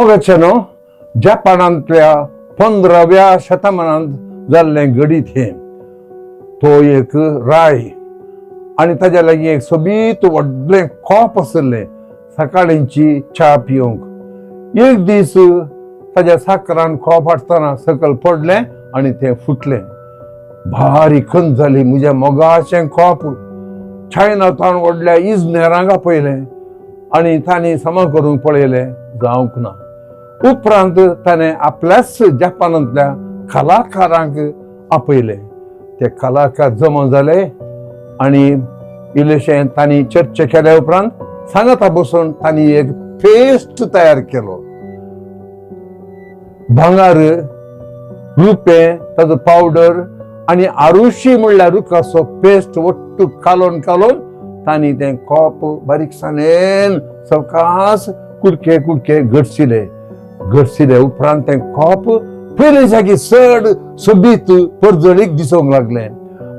मोगाच्यानो, जपानांतल्या 15व्या शतमानांत जाल्लें घडीत हें. तो एक राय आनी ताज्या लागीं एक सोबीत व्हडलें कोप आशिल्लें सकाळींची च्या पिवंक. एक दीस ताज्या साकरान कोप हाडटना सकयल पडलें आनी तें फुटलें. भारी खंत जाली, म्हज्या मोगाचें कोप. चायनांतल्यान व्हडल्या इजनेरांक आपयलें आनी तांणी समा करूंक पळयलें, जावंक ना. उपरांत ताणें आपल्याच जपानांतल्या कलाकारांक आपयले. ते कलाकार जमा जाले आनी इल्लेशें तांणी चर्चा केल्या उपरांत सांगाता बसून तांणी एक पेस्ट तयार केलो. भांगर, रुपें, ताजो पावडर आनी आरुशी म्हणल्यार रुखाचो पेस्ट वट्टू कालोवन कालोवन तांणी तें कोप बारीकसाणेन सवकास कुडके कुडके घडशिले. घडशिले उपरांत तें कोप पयले जागी चड सोबीत परजळीक दिसूंक लागलें.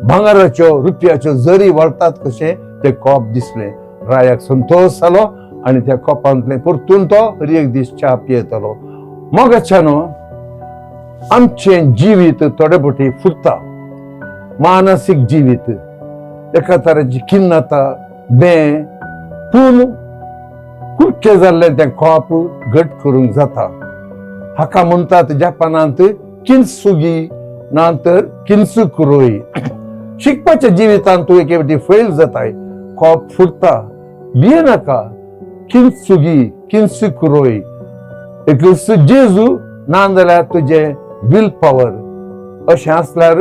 भांगराच्यो रुपयाच्यो जरी वळतात कशें तें कोप दिसलें. रायाक संतोश जालो आनी त्या कोपांतलें परतून तो हर एक दीस च्या पियेतालो. मोगाच्यानो, आमचें जिवीत थोडे फावटी फुटता. मानसीक जिवीत एका तरेची खिन्नता बें, पूण कुडके जाल्लें तें कोप घट करूंक जाता. हाका म्हणटात जपानांत किन्सुगी ना तर किन्सुकुरोई. शिकपाच्या जिवितांत तूं एके फावटी फेल जाताय, कोप फुटता, भिये नाका. किन्सुगी, किन्सुकुरोई, एक जेजू ना जाल्यार तुजें will power अशें आसल्यार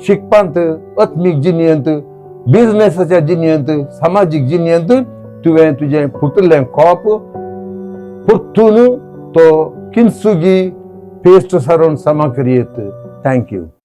शिकपांत, आत्मीक जिणेंत, बिजनेसाच्या जिणेंत, समाजीक जिणेंत तुवें तुजें फुटिल्लें कोप परतून तो किन्सुगी पेस्ट सारोवन समा करयेत. Thank you.